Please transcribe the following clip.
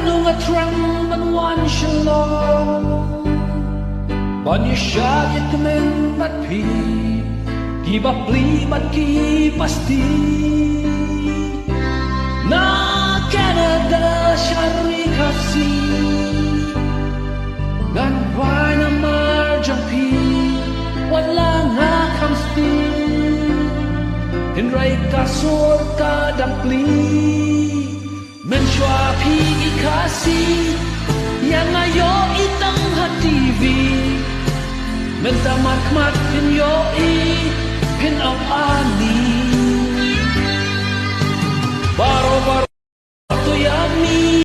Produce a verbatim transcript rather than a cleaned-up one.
Nga thrang ban wan shalom ban ïa shad ïa kmen bad phi, ki bapli bad ki pasti na Canada sha ri Khasi. Ngan rai namar jong phi wat la nga kham sting, hynrei ka sur ka dang plie. Mynshuwa phi ki Khasi ïa nga ïohi tang ha TV. Mynta markhmat phin ïohi, phin ong ani. Baroh baroh